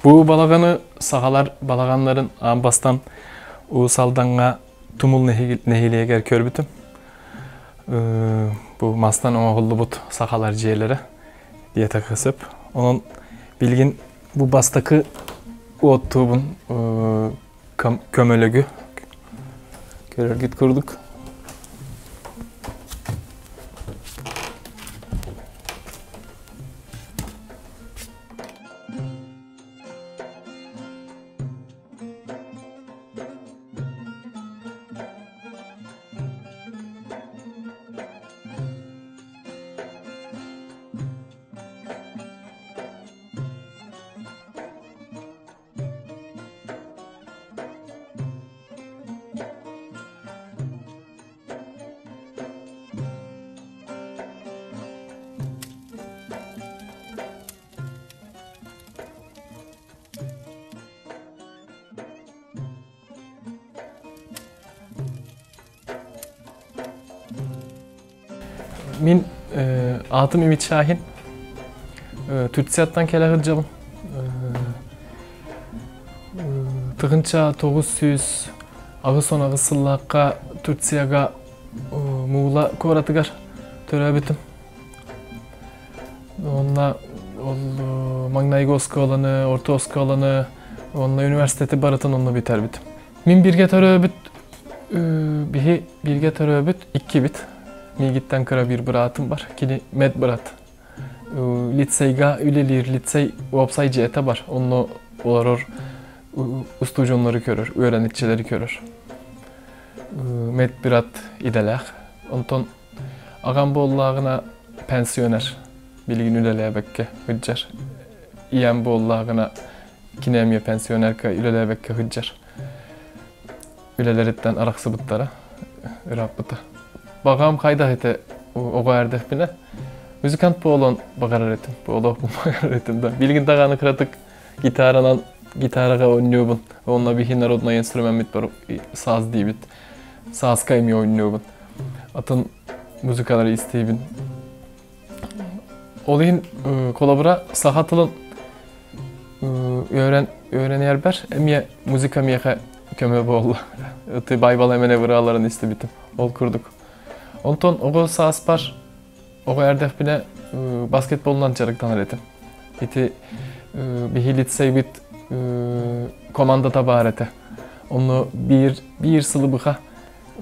Бу балаҕаны сахалар балаҕаннарын аан бастан Уус Алдаҥҥа Тумул нэһилиэгэр көрбүтүм. Бу мастан оҥоһуллубут сахалар дьиэлэрэ диэтэххэ сөп. Онон билигин бу бастакы уоттуубун көмөлөгү көрөргүт курдук. Мин аатым Ümit Şahin. Турцияттан кэлэ сылдьабын. Тыһыынча 988 сыллаахха Турцияга Муула куоратыгар төрөөбүтүм. Онно ол маҥнайгы оскуоланы, орто оскуоланы, уонна университеты барытын онно бүтэрбитим. Мин бииргэ төрөөбүт биһи бииргэ төрөөбүт иккибит. Миигиттэн кыра биир быраатым бар. Кини медбрат. Лицейга үлэлиир лицей уопсай дьиэтэ бар. Онно олорор устудьуоннары көрөр, үөрэниччилэри көрөр. Медбрат идэлээх. Онтон Аҕам буоллаҕына пенсионер, билигин үлэлээбэккэ сылдьар. Ийэм буоллаҕына кини эмиэ пенсионерка үлэлээбэккэ сылдьар. Үлэлэриттэн арахсыбыттара ырааппыта. Баҕам хайдах этэ оҕо эрдэхпинэ музыкант буолуон баҕарар этим, буолуохпун баҕарар этим да. Билигин даҕаны кыратык гитаранан гитараҕа оонньуубун. Онно биһи народнай инструмеммит бар саас диибит. Сааска эмиэ оонньуубун. Атын музыкалары истиибин. Ол иһин холобура саха тылын үөрэн үөрэнэрбэр эмиэ музыка миэхэ көмө буолла. Ыты Байбал эмэнэ ырыаларын истибитим. Ол курдук. Онтон оҕо сааспар оҕо эрдэхпинэ баскетболунан дьарыктанар этим. Ити биһи лицейбит командата баар этэ. Онно биир биир сылы быха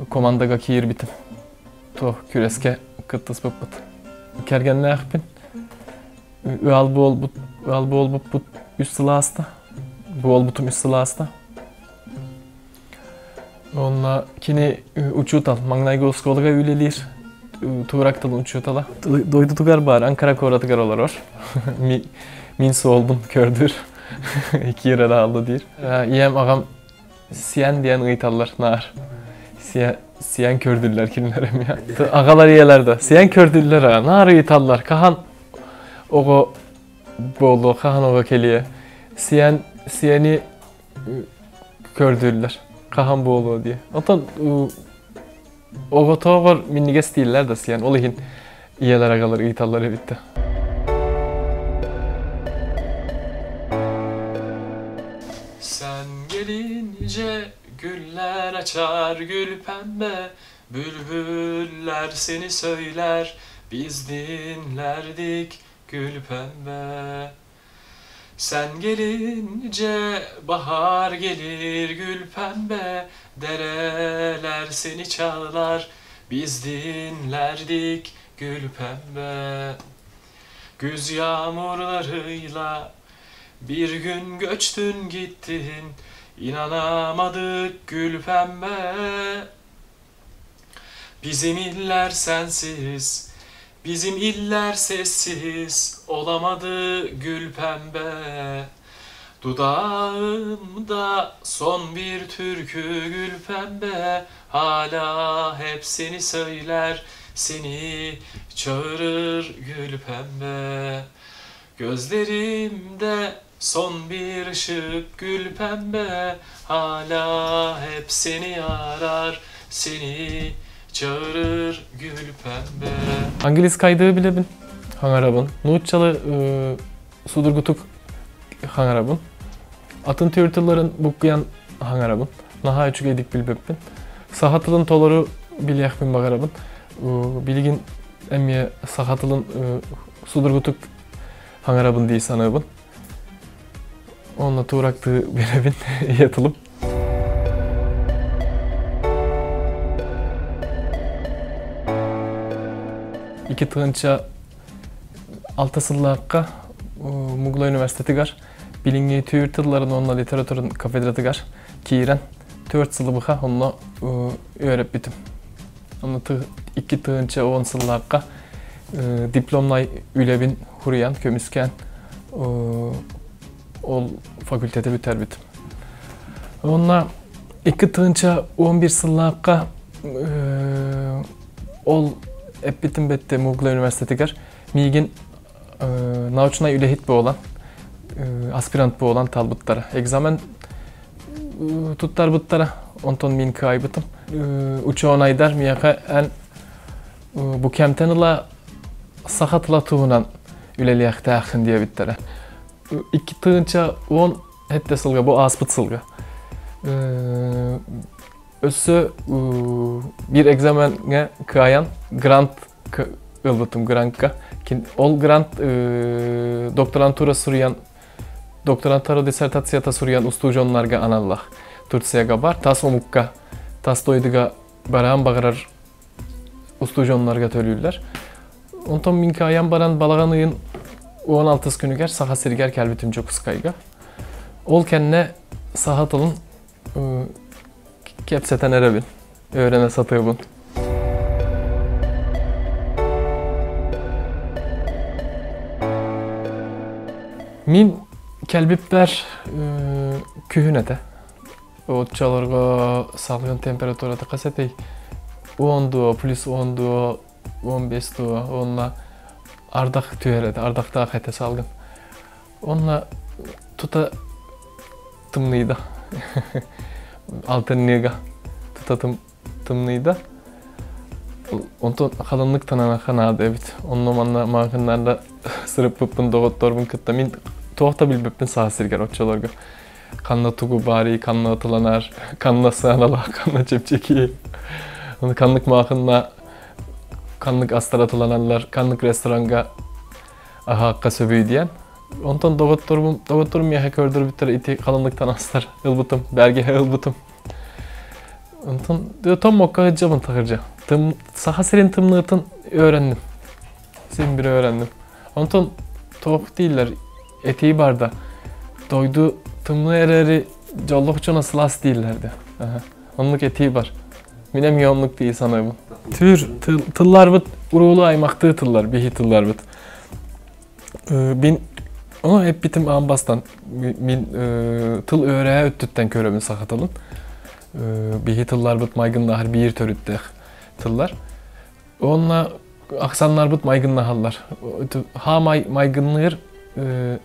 командага киирбитим. Туох күрэскэ кыттыспыппыт. Кэргэннээхпин. Ыал буолбут, ыал буолбуппут үс сыл ааста. Буолбутум үс сыл ааста. Онно кини учуутал, маҥнайгы оскуолага үлэлиир туурак тылын учуутала. Дойдутугар баар, Анкара куоратыгар олорор. Мин суолбун көрдүр. Киирэр аалла диир. Ийэм аҕам сиэн диэн ыйыталлар наар. Сиэн көрдүллэр кинилэр эмиэ. Аҕалар ийэлэр да сиэн көрдүллэр аа наар ыйыталлар. Хаһан оҕо буолуо, хаһан оҕо кэлиэ. Сиэн сиэни көрдүүллэр. Хаһан буолуо дии. Оттон оҕотооҕор минньигэс дииллэр да сиэн. Ол иһин ийэлэр аҕалар ыйыталлар эбит да. Sen gelince güller açar gül pembe, bülbüller seni söyler, biz dinlerdik gül pembe. Sen gelince bahar gelir gül pembe, dereler seni çağlar, biz dinlerdik gül pembe. Güz yağmurlarıyla bir gün göçtün gittin, inanamadık gül pembe. Bizim iller sensiz, bizim iller sessiz olamadı gül pembe. Dudağımda son bir türkü gül pembe. Hala hep seni söyler, seni çağırır gül pembe. Gözlerimde son bir ışık gül pembe. Hala hep seni arar, seni çağırır gül pembe. Английскайды билэбин, хаҥарабын. Нууччалы судургутук хаҥарабын. Атын түүр тылларын буккуйан хаҥарабын. Наһаа үчүгэйдик билбэппин. Саха тылын толору билиэхпин баҕарабын. Билигин эмиэ саха тылын судургутук хаҥарабын дии саныыбын. Онно туурактыы биэрэбин ийэ тылым. Икки тыһыынча алта сыллаахха Мугла университетыгар билиҥҥи түүр тылларын уонна литературын кафедратыгар киирэн 4 сылы быһа онно үөрэппитим. Онно 2010 сыллаахха дипломнай үлэбин хуруйан, көмүскээн ол факультеты бүтэрбитим. Онно 2011 сыллаахха ол эппитим бэтте Мугла университетыгар миигин научнай үлэһит буолан, аспирант буолан талбыттара. Экзамен туттарбыттара, онтон мин кыайбытым. Учуонайдар миэхэ эн бу кэмтэн ыла саха тыла туһунан үлэлиэхтээххин диэбиттэрэ. 2017 сылга, бу ааспыт сылга. Өссө биир экзамеҥҥа кыайан грант ылбытым грантка. Ол грант докторантура суруйан докторантура диссертацията суруйан устудьуоннарга аналлаах. Турцияга бар, тас омукка, тас дойдуга бараан баҕарар устудьуоннарга төлүүллэр. Онтон мин кыайан баран балаҕан ыйын 16 күнүгэр Саха сиригэр кэлбитим Дьокуускайга. Ол кэннэ саха тылын кэпсэтэн эрэбин, öğrene сатыыбын. Мин кэлбиппэр күһүн этэ. Оччолорго салгын температурата хас этэй? 10 дуо, плюс 10 дуо, 15 дуо, онно ардах түһэр этэ, ардахтаах этэ салгын. Онно тута тымныйда. Алтынныга тута тымныйда. Онтон халыннык тананаха наада эбит. Онно манна маахыннарда сырыппыппын доҕотторбун кытта мин туох да билбэппин саас сиргэр оччолорго. Ханна тугу баарый, ханна атыланар, ханна сыаналаах, ханна чэпчэки. Ханнык маахынна ханнык астар атыланаллар, ханнык ресторанга аһаакка сөбүй диэн. Онтон доҕотторбум, доҕотторум миэхэ көрдөрбүттэр ити халынныктан астар ылбытым, бэргэһэ ылбытым. Онтон томмокко сылдьабын тахырдьа. Тым, Саха сирин тымныытын öğrendim. Син bir öğrendim. Онтон туох дииллэр, этии бар да, дойду тымныы эрээри дьоллоох дьоно сылаас дииллэр да. Оннук этии бар. Мин эмиэ оннук дии саныыбын. Түүр тылларбыт уруулуу аймахтыы тыллар, биһи тылларбыт. Мин ону эппитим аан бастан мин тыл үөрээ өттүттэн көрөбүн саха тылын. Биһи тылларбыт майгыннаһар биир төрүттээх тыллар. Уонна ахсаннарбыт майгыннаһаллар. Хаамай майгынныыр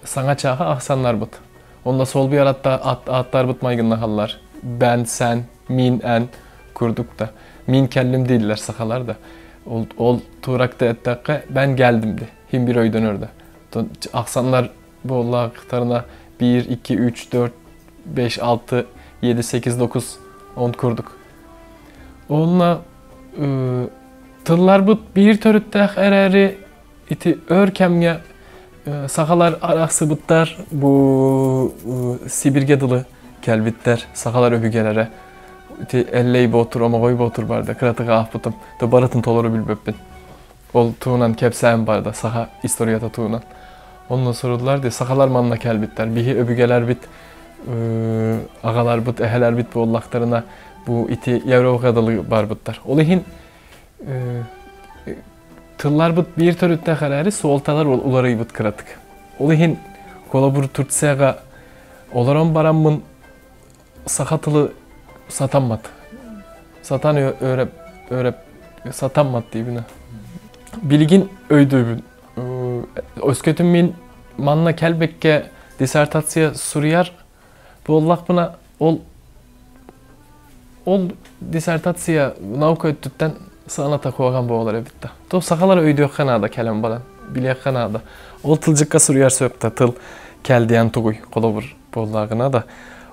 саҥа чааһа ахсаннарбыт. Онно суол атта аттарбыт майгыннаһаллар. Бэн, сэн, мин, эн курдук да. Мин кэллим дииллэр сахалар да. Ол, ол тууракта эттэххэ ben geldim de. Him bir өйдөнөр да. Ахсаннар буоллаахтарына 1, 2, 3, 4, 5, 6, 7, 8, 9, 10 курдук. Онно тылларбыт биир төрүттээх эрээри ити өр кэмҥэ сахалар арахсыбыттар бу Сибиргэ дылы кэлбиттэр сахалар өбүгэлэрэ ити Эллэй Боотур, Омоҕой Боотур барда кыратыга аахпытым то барытын толору билбэппин. Ол туһунан кэпсээн барда саха историята туһунан. Онно суруллар дии сахалар манна кэлбиттэр. Биһи өбүгэлэрбит аҕаларбыт, эһэлэрбит буоллахтарына бу ити Европаҕа дылы барбыттар. Ол иһин тылларбыт биир төрүттээх эрээри суолталар уларыйбыт кыратык. Ол иһин холобур Турцияҕа олорон бараммын саха тылы сатаммат. Сатан öğrep, öğrep сатаммат диибин. Билигин өйдүүбүн. Өскөтүн мин манна кэлбэккэ диссертация суруйар буоллахпына ол ол диссертация наука өттүттэн сыаната куһаҕан буолар эбит да. То сахалар өйдүөххэ наада кэлэн баран, билиэххэ наада. Ол тылдьыкка суруйар сөп да тыл кэлдиэн тугуй холобур. буоллаҕына да,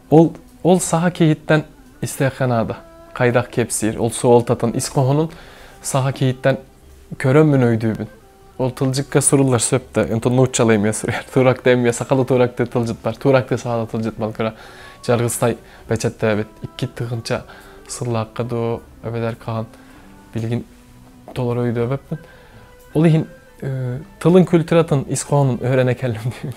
ол ол саха киһиттэн истиэххэ наада. Хайдах кэпсиир, ол суолтатын, ис хоһоонун саха киһиттэн көрөммүн өйдүүбүн. Ол тылдьыкка суруллар сөп да, онтон нууччалыы эмиэ суруйар. Тууракта эмиэ сахалыы тууракты тылдьыт бар. Тууракты сахалыы тылдьыт бар кыра Дьаргыстай бэчэттээбит 2 тыһыынча сыллаахха дуу эбэтэр хаһан билигин толору өйдөөбөппүн. Ол иһин тылын культуратын ис хоһоонун öğrene кэллим диибин.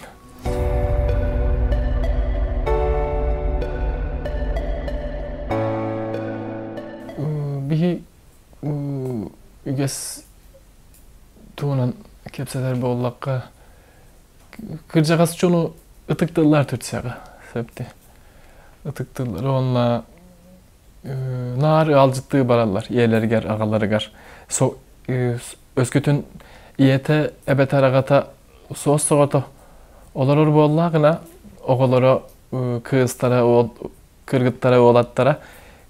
Биһи үгэс туһунан кэпсэтэр буоллахха, кырдьаҕас дьону ытыктыыллар Турцияҕа сөп Ытыктыыллар уонна наар ыалдьыттыы бараллар ийэлэригэр, аҕаларыгар. Өскөтүн ийэтэ эбэтэр аҕата суос соҕото олорор буоллаҕына, оҕолоро кыыстара, кыргыттара, уолаттара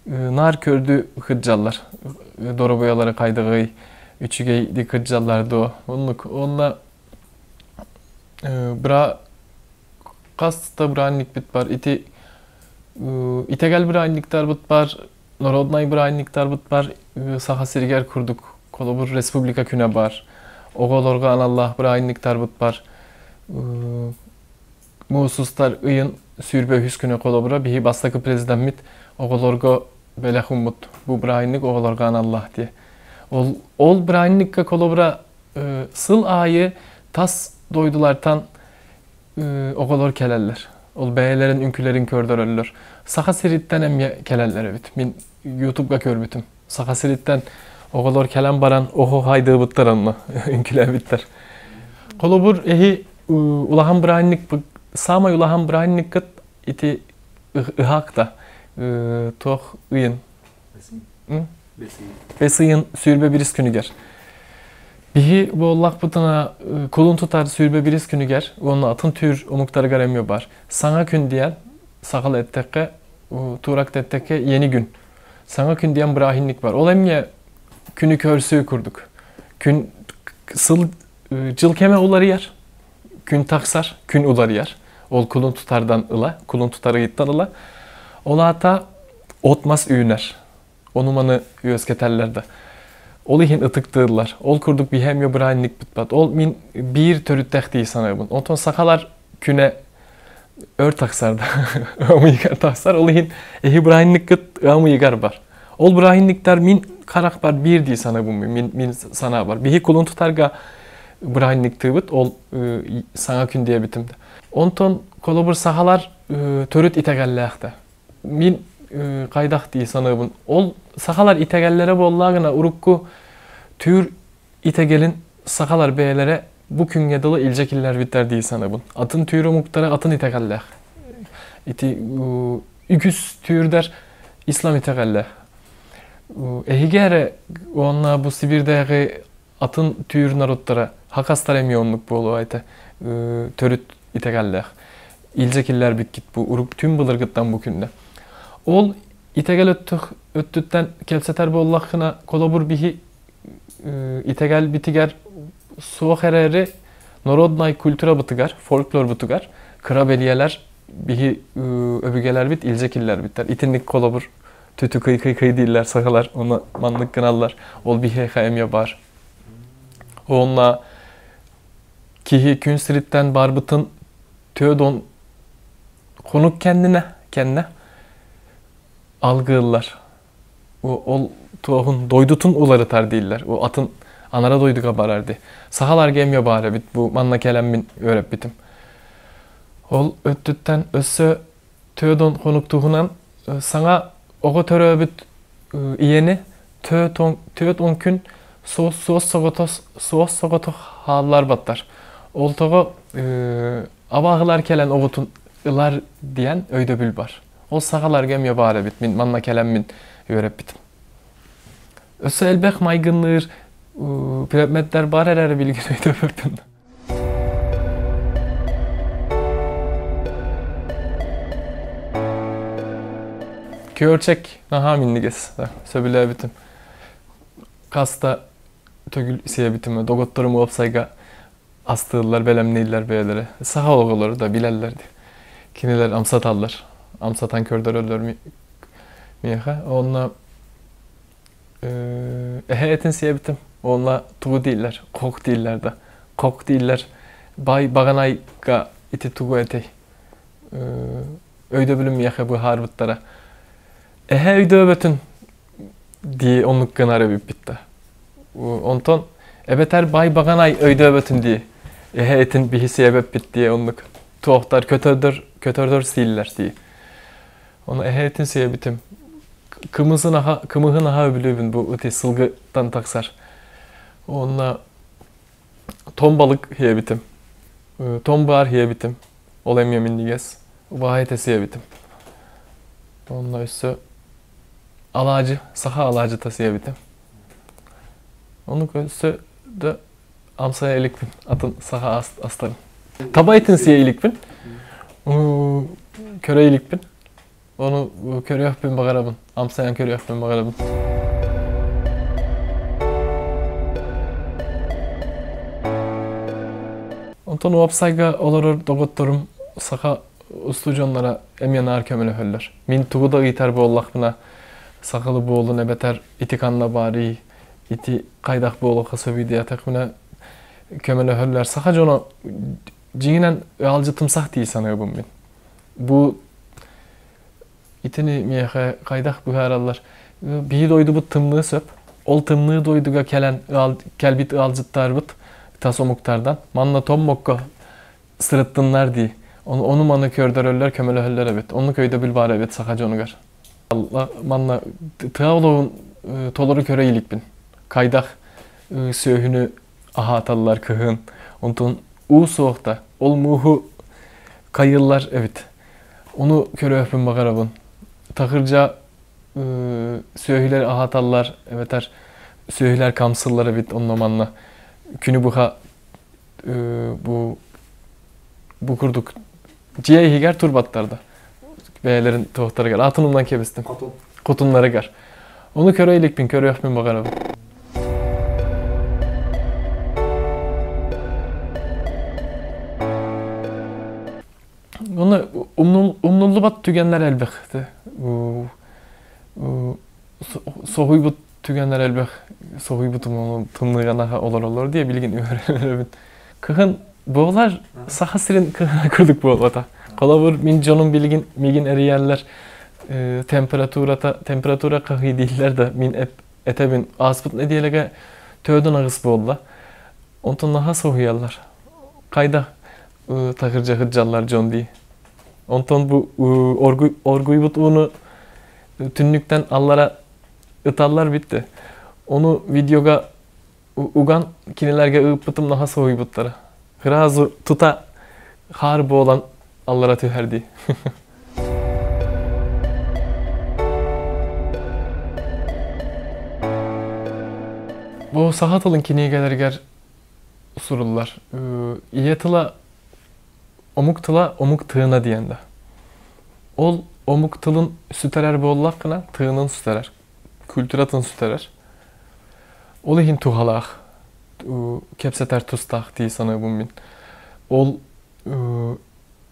наар көрдүү сылдьаллар. Доруобуйалара хайдаҕый, үчүгэйдик сылдьаллар дуо? Оннук. Уонна быра хас да бырааһынньыкпыт бар. Ити итэҕэл бырааһынньыктарбыт бар, народнай бырааһынньыктарбыт бар. Саха сиригэр курдук холобур республика күнэ бар. Оҕолорго аналлаах бырааһынньыктарбыт бар. Муус устар ыйын 23 күнэ холобура биһи бастакы президеммит оҕолорго бэлэх ууммут. Бу бырааһынньык оҕолорго аналлаах диye. Ол, ол бырааһынньыкка холобура сыл аайы тас дойдулартан оҕолор кэлэллэр. Ол бэйэлэрин үҥкүүлэрин көрдөрөллөр. Саха сириттэн эмиэ кэлэллэр эбит. Мин Ютубга көрбүтүм. Саха сириттэн оҕолор кэлэн баран оһуохайдыыбыттар онно үҥкүүлээбиттэр. Холобур эһи улахан бырааһынньык самай улахан бырааһынньыккыт ити ыһаах да туох ыйын бэс ыйын 21 күнүгэр. Биһи буоллахпытына кулун тутар 21 күнүгэр уонна атын түүр омуктарыгар эмиэ бар. Саҥа күн диэн сахалыы эттэххэ, тууракта эттэххэ yeni gün. Саҥа күн диэн бырааһынньык бар. Ол эмиэ күнү көрсүү курдук. Күн сыл жыл кэмэ уларыйар. Күн тахсар, күн уларыйар. Ол кулун тутардан ыла, кулун тутар ыйыттан ыла. Ол аата от мас үүнэр. Ону маны үөскэтэллэр да. Ол иһин ытыктыыллар. Ол курдук биһи эмиэ бырааһынньыкпыт бар. Ол мин биир төрүттээх дии саныыбын. Онтон сахалар күнэ өр тахсар да ыам ыйыгар тахсар. Ол иһин эһи бырааһынньыккыт ыам ыйыгар бар. Ол бырааһынньыктар мин харахпар биир дии саныыбын мин санаабар. Биһи кулун тутарга бырааһынньыктыыбыт ол саҥа күн диэбитим да. Онтон холобур сахалар төрүт итэҕэллээх да. Мин хайдах дии саныыбын. Ол сахалар итэҕэллэрэ буоллаҕына урукку түүр итэҕэлин сахалар бэйэлэрэ бу күҥҥэ дылы илдьэ киллэрбиттэр дии саныыбын. Атын түүр омуктара атын итэҕэллээх. Ити үгүс түүрдэр ислам итэҕэллээх. Эһиги эрэ уонна бу Сибиирдээҕи атын түүр народтара хакастар эмиэ оннук буолуо этэ төрүт итэҕэллээх. Илдьэ киллэрбиккит бу урук түн былыргыттан бу күндэ. Ол итэҕэл өттүттэн кэпсэтэр буоллаххына, холобур биһи итэҕэл битигэр суох эрээри народнай культура бытыгар, фольклор бытыгар кыра бэлиэлэр биһи өбүгэлэрбит илдьэ киллэрбиттэр. Итинник холобур түтү кый кый кый дииллэр сахалар, оны маннык гыналлар. Ол биһиэхэ эмиэ бар. Онна киһи күн сириттэн барбытын 40 хонук кэннинэ кэннэ алгыыллар. Ол туоһун дойдутун уларытар дииллэр. О атын анара дойдуга барар ди. Сахаларга эмиэ баар эбит бу манна кэлэммин үөрэппитим. Ол өттүттэн өссө 40 хонук туһунан саҥа оҕо төрөөбүт ийэни 40 күн суос суос соҕотох суос соҕотох хаалларбаттар. Ол тоҕо абааһылар кэлэн оҕотун ылар диэн өйдөбүл бар. Ол сахаларга эмиэ баар эбит. Мин манна кэлэммин үөрэппитим. Өссө элбэх майгынныыр предметтер бар эрээри билигин өйдөбөппүн. Күөрчэк наһаа минньигэс сөбүлээбитим. Хаста төгүл сиэбитим. Доҕотторум уопсайга астыыллар, бэлэмнииллэр бэйэлэрэ. Саха оҕолоро да билэллэр дии. Кинилэр амсаталлар. Амсатан көрдөрөллөр миэхэ. Онно эһэ этин сиэбитим. Онно тугу дииллэр? Кок дииллэр да. Кок дииллэр. Бай баганайга ити тугу этэй? Өйдөбүлүм миэхэ быһаарбыттара. Эһэ өйдөөбөтүн дии оннук гынар эбиппит да. Онтон эбэтэр бай баганай өйдөөбөтүн дии. Эһэ этин биһи сиэбэппит дии оннук. Туохтар көтөрдөр көтөрдөр сииллэр дии. Оны эһэ этин сиэбитим. Кымысын аха кымыһын аха өбүлүүбүн бу ити сылгыттан тахсар. Онно том балык сиэбитим. Том баар сиэбитим. Ол эмиэ минньигэс. Убаһа этэ сиэбитим. Онно өссө алаадьы, саха алаадьыта сиэбитим. Ону өссө да амсайа иликпин, атын саха астарын. Таба этин сиэ иликпин. Көрө иликпин. Ону көрүөхпүн баҕарабын, амсайан көрүөхпүн баҕарабын. Онтон уопсайга олорор доҕотторум саха устудьуоннара эмиэ наар көмөлөһөллөр. Мин тугу да ыйытар буоллахпына, сахалы буолун эбэтэр ити ханна баарый, ити хайдах буолуохха сөбүй диэтэхпинэ көмөлөһөллөр. Саха дьоно дьиҥинэн ыалдьытымсах дии саныыбын мин. Бу итини миэхэ хайдах быһаараллар? Биһи дойдубут тымныы сөп. Ол тымныы дойдуга кэлэн кэлбит ыалдьыттарбыт тас омуктардан манна томмокко сырыттыннар дии. Ону маны көрдөрөллөр, көмөлөһөллөр эбит. Оннук өйдөбүл баар эбит саха дьонугар. Манна тыа олоҕун толору көрө иликпин. Хайдах сүөһүнү аһааталлар кыһын. Онтон уу суох да, ол мууһу хайыллар эбит. Ону көрөөхпүн баҕарабын. Тахырдьа сүөһүлэр аһаталлар, эбэтэр сүөһүлэр камсыллар эбит онно манна. Күнү быһа бу бу курдук дьиэ иһигэр турбаттар да бэйэлэрин туохтарыгар атын умнан кэбистим хотуннарыгар ону көрө иликпин көрүөхпүн баҕарабын. Оны умнуллубат түгэннэр элбэх. Соһуйбут түгэннэр элбэх. Соһуйбутум ону тымныыга олороллор дии билигин үөрэнэбин. Кыһын буолар Саха сирин кыһына курдук буолбата. Холобур мин дьонум билигин мигин эрийэллэр температурата температура хаһый дииллэр да мин этэбин ааспыт нэдиэлэгэ төрдөн аҕыс буолла. Онтон наһаа соһуйаллар. Хайда тахырдьа сылдьаллар дьон дии. Онтон бу оргуйбут ууну түннүктэн аллара ыталлар битте. Ону видеога уган кинилэргэ ыыппытым наһаа соһуйбуттара. Сразу тута хаар буолан аллара түһэр дии. Бу саха тылын кинигэлэригэр суруллар. Ийэ тыла омук тыла омук тыына диэн да. Ол омук тылын сүтэрэр буоллаххына тыынын сүтэрэр, культуратын сүтэрэр. Ол иһин туһалаах, кэпсэтэр тустаах дии саныыбын мин. Ол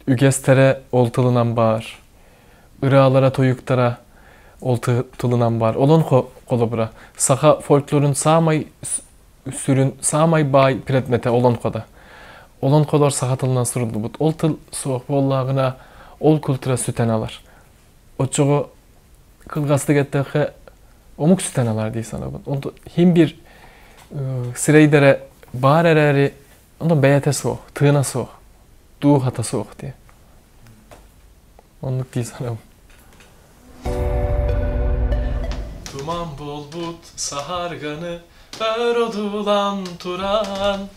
үгэстэрэ ол тылынан баар, ырыалара, тойуктара ол тылынан баар. Олон холобура, саха фольклорун саамай сүрүн саамай баай предмете олонхода. Олонхолор саха тылынан суруллубут. Ол тыл суох буоллаҕына, ол культура сүтэн алар. Оччоҕо кылгастык эттэххэ, омук сүтэн алар дии санабын. Онто хим бир сирэйдэрэ баар эрээри, онон бэйэтэ суох, тыына суох, дууһата суох дии. Оннук дии санабын. Туман буолбут саһарганы өр одуулаан туран,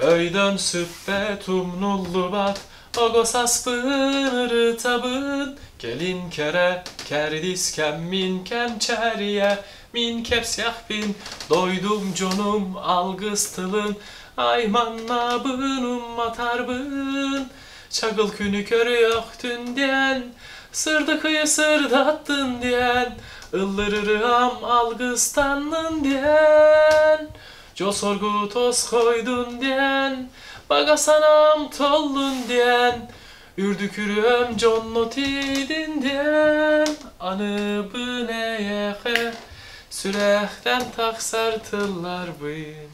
Өйдөн сүппэт умнуллубат оҕо саспын ырытабын, Кэлин кэрэ кэрдиис кэммин кэмчээрийэ мин кэпсиэхпин, Дойдум дьонум алгыс тылын айманнабын умматарбын, Чаҕыл күнү көрүөхтүн диэн, сырдык ыйы сырдаттын диэн, ыллырырыам алгыстаннын диэн, дьол-соргу тосхойдун диэн, баҕа санаам толлун диэн, Үрдүкүрүөм дьонно тиийдин диэн Аныбын эйиэхэ Сүрэхтэн тахсар тылларбын.